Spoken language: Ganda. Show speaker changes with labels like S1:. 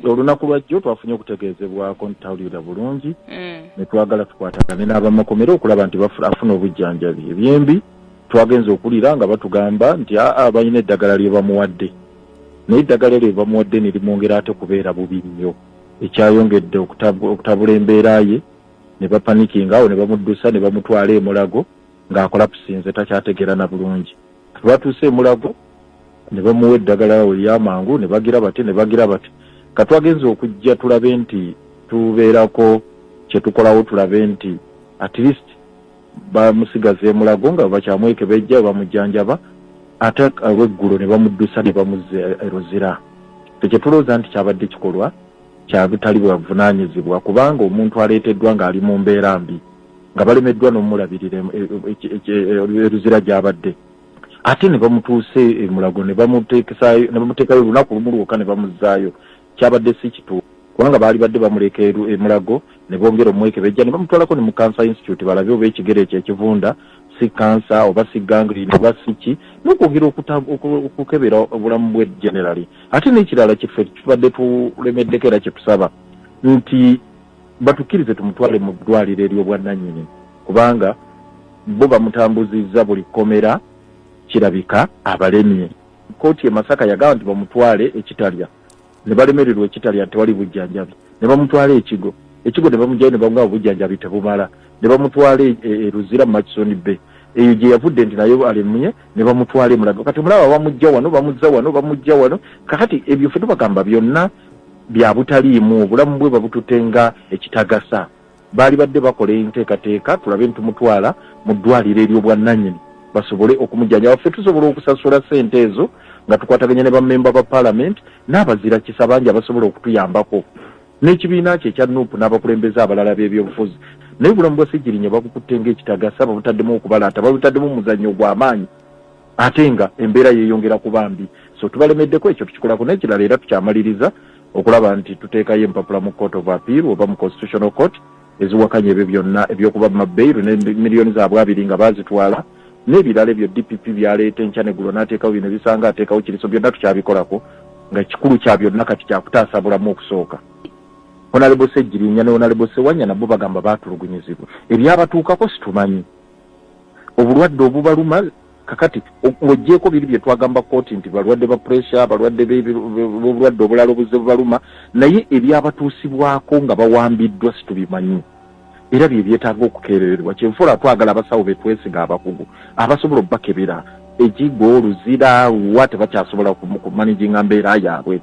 S1: Olunaku lwajjo twafunye okutegeezebwako nti tawulira bulungi, ne twagala tukwatagane n'abamakomera okulaba nti afuna obujjanjabi. Ebyembi twagenze okulira nga batugamba nti aa, balina eddagala lye bamuwadde, naye eddagala lye bamuwadde ne limwongera ate kubeera bubi nnyo, ekyayongedde okutabula embeera ye, ne bapanikinga awo ne bamuddusa ne bamutwala e Mulago ng'akolapsinze, takyategeera na bulungi. Batuuse e Mulago ne bamuwa eddagala awo eryamangu, ne bagira bati ne bagira bati. Katwagenze okujja tulabe nti tubeerako kye tukolawo, tulabe nti at least bamusigaza e Mulago nga bakyamwekebejja, bamujjanjaba, ate olweggulo ne bamuddusa ne bamuzza e Luzira. Tekyetulowooza nti kyabadde kikolwa kya butali bwabuvunaanyizibwa, kubanga omuntu aleeteddwa ng'ali mu mbeera mbi, nga balemeddwa n'omulabirira e Luzira gy'abadde, ate ne bamutuusa e Mulago ne bamuteekayo olunaku lumu lwokka ne bamuzzaayo. Kyabadde si kituufu, kubanga baali badde bamuleka e Mulago ne bongera omwekebejja ne bamutwalako ne mu Cancer Institute balabe oba ekigere ekyo ekivunda si kansa oba si gangrene oba si ki, n'okwongera okukebera obulamu bwe generally. Ate n'ekirala kiffe tubadde tulemeddeko era kyetusaba nti batukkirize tumutwale mu ddwaliro ery'obwannannyini, kubanga bo bamutambuzizza buli kkomera, kirabika abalemye. Kkooti e Masaka yagamba nti bamutwale e Kitalya, ne balemererwa e Kitalya, tewali bujjanjabi, ne bamutwala e Kigo, e Kigo ne bamugyayo ne bamugamba obujjanjabi tebumala, ne bamutwala e Luzira mu Murchison Bay, eyo gye yavudde nti nayo alemye, ne bamutwala e Mulago. Kati omulaba bamujja wano, bamuzza wano, bamujja wano. Kakati ebyo ffe tubagamba byonna bya butaliimu, obulamu bwe babututte nga ekitagasa. Baali badde bakola enteekateeka tulabe ntumutwala mu ddwaliro ery'obwannannyini basobole okumujjanjaba. Ffe tusobola okusasula ssente ezo nga tukwataganya ne bammemba ba paalamenti n'abazira kisa bangi abasobola okutuyambako n'ekibiina kye ekya Nup n'abakulembeze abalala b'ebyobufuzi. Naye obulamu bwa Ssegirinya babukutte ng'ekitagasa, babutaddemu okubalaata, babutaddemu omuzannyo ogw'amaanyi, ate nga embeera yeeyongera kuba mbi. So tubalemeddeko, ekyo tukikolako. N'ekirala era tukyamaliriza okulaba nti tuteekayo empapula mu Court of Appeal oba mu Constitutional Court eziwakanya ebyo byonna eby'okubamma bail ne miliyoni zaabwe 20 nga baazitwala, n'ebirala ebyo DPP byaleeta enkya neggulo n'ateekawo bino ebisanga ateekawo kiriso. Byonna tukyabikolako, nga kikulu kya byonna kati kyakutaasa bulamu okusooka. Honorable Ssegirinya ne Honorable Ssewanyana bo bagamba baatulugunyizibwa, ebyabatuukako situmanyi, obulwadde obubaluma kakati ng'oggyeeko biri bye twagamba kkooti nti balwadde ba pressure, balwadde b'obulwadde obulala obuzze bubaluma, naye ebyabatuusibwako nga bawambiddwa situbimanyi, era bye byetaaga okukeerererwa. Kyenfula twagala abasawo be twesiga, abakugu abasobola obbakebera. Ekigo, Luzira wa tebakyasobola kumanaginga mbeera yaabwe.